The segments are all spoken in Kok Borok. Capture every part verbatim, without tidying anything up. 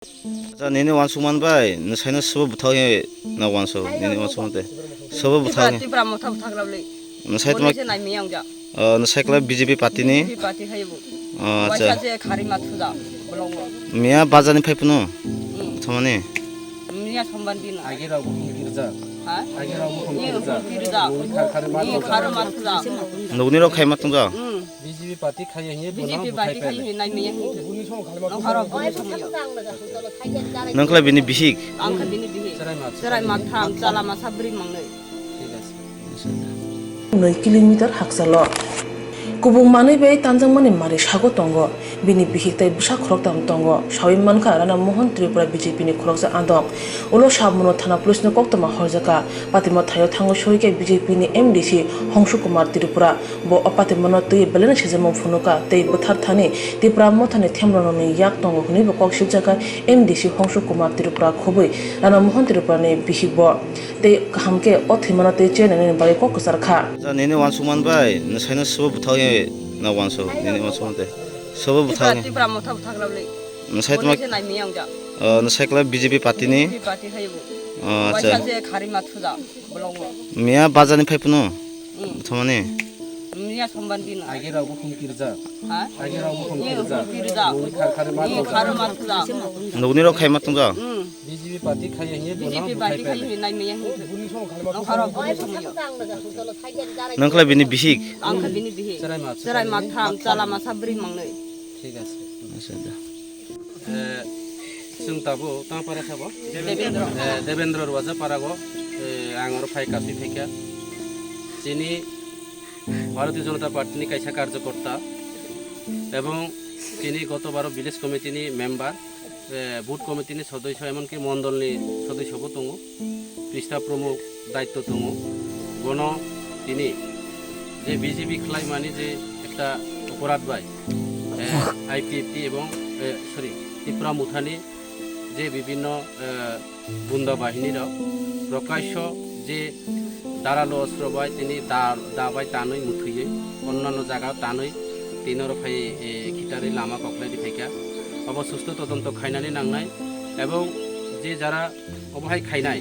Acha, nini wansuk man bai, nwsaino sobo bwthao he na wanso, nini wansuk man tei. Sobo bwthao Tipra, he. Tipra motha bwthak rok le. Nwsai tma, Moni se nai miyang ja. Oh, nwsai kla B J P party ni? B J P party hai bo. Oh, acha. Waisa je khari ma thuja, bolong bo. Miya bajar ni phai phunu? Hmm. Bwthamani? Miya sombar din. Age rok bo khum kirja. Ha? Age rok bo khum kirja. Khum kirja. Moni khar khari ma thuja. Khari ma thuja. Nugni rok khai ma tungja? Hmm. B J P party khai hiye bono B J P party khai hiye nai miya hiye. Nokharok bono somoyo. Nang khlai bini bihik? Ang kha bini bihik. Cherai ma. Cherai ma tham, chala ma sabri mangnai. Thik ase. Noi kilometer hakchalo. Kubung manwi bai tanjakmani mari sago tongo. Bini bihik tei bwsa khoroktham tongo. Sawi mankha Rana Mohan Tripura B J P ni khoroksa adong. Ulo Sabmono thana police no koktwma horjaka. Patimo thaio thango sori khe B J P ni M D C Hongshu Kumar Tripura. Bo o patimono twi belai no sejamung phunuka tei bwthar thani Tipra mothani themrokni yak tongo hwnwi bo kok sibjakha M D C Hongshu Kumar Tripura khobwi Rana Mohan Tripura ni bihik bo. Tei kaham khe o thwimano tei chenani bagwi kok kwchar kha. Acha, nini wansuk man bai, nwsaino sobo bwthao na wanso, nini wansuk man tei. Sobo bwthao. Tipra, Tipra motha bwthak rok le. Nwsai tma, Moni se nai miyang ja. Oh, nwsai kla B J P party ni? B J P party hai bo. Oh, acha. Waisa je khari ma thuja, bolong bo. Miya bajar ni phai phunu? Hmm. Bwthamani? Miya sombar din. Age rok bo khum kirja. Ha? Age rok bo khum kirja. Khum kirja. Moni khar khari ma thuja. Khari ma thuja. Nugni rok khai ma tungja? Hmm. B J P party khai hiye bono B J P party khai hiye nai miya hiye. Nokharok bono somoyo. Nang khlai bini bihik? Ang kha bini bihik. Cherai ma. Cherai ma tham, chala ma sabri mangnai. Thik ase. Acha, da. Eh, chwng tabuk tang para sabo? Devendra. Eh, Devendra Rwajapara go, eh, ang oro phai kasui phaikha. Chini Bharatiya Janata Party ni kaisa karjokorta ebong chini goto baro village committee ni member, eh, booth committee ni sodosyo, emonki mondol ni sodosyo bo tongo, Krishna Pramukh daityo tongo. Bono tini je B J P khlai mani je ekta oporadh bai, eh, I P F T ebong, eh, sorry, Tipra Mothani je bibhinno, eh, gunda bahini rok prokasho je daralu ostro bai tini da, da bai tanwi muthwiwi onnanno jaga tanwi tini oro phai, eh, khitarwi lama koklai di phaikha. Obo susto todonto khainani nangnai ebong je jara obo hai khainai,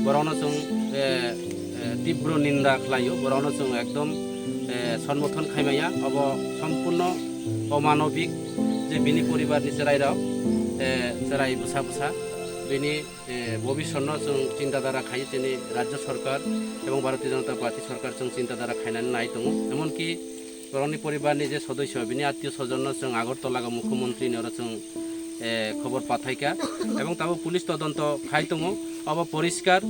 borokno chwng, eh, eh, tibro ninda khlaio, borokno chwng ekdom, eh, sonmothon khaimaya. Obo sompurno omanobik je bini poribarni chwrairok, eh, chwrai bwsa bwsa bini, eh, bobisotno chwng chinta dhara khai chini rajya sorkar ebong Bharatiya Janata Party sorkar chwng chinta dhara khainani nai tongo. Emonki borokni poribarni je sodosyo, bini attiyo sojonno chwng Agartala o mukhyamantri ni oro chwng, eh, khobor pathaikha. Ebong tabuk police todonto khai tongo. Obo poriskar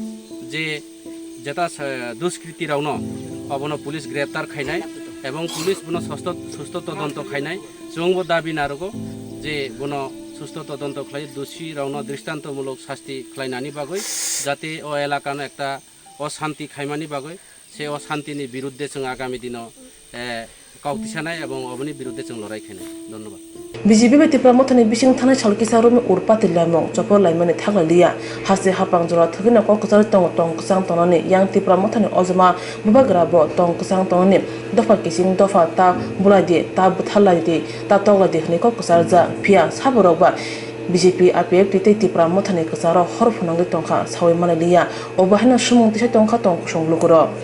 je jeta sa-, duskriti rokno obono police greptar khainai ebong police bono susto, susto todonto khainai. Chwngbo dabi narogo je bono susto todonto khlai, dosi rokno dristantomulok sasti khlainani bagwi, jate o elakano ekta o shanti khaimani bagwi. Se o shantini birudde chwng agami dino, eh, kok tisanai ebong oboni birudde chwng lorai khainai. Dhonnobad. B J P bai Tipra Mothani bising thanai sal kisa romwi urpati laimung chopor laimani thaklai liya. Haste hapang jora thwgwino kok kwcharwi tongo tong kwchang tongnani. Yang Tipra Mothani ojoma bubagra bo tong kwchang tongnani. Dopha kiching dopha ta bulai di, ta bwthar lai di, ta tok lai di hwnwi kok kwcharjak. Phiya saborok ba B J P, I P F T tei Tipra Mothani kwcharo hor phwnangwi tongkha sawi manai liya. Obo haino sumung tisa tongkha tong kusung lukurok.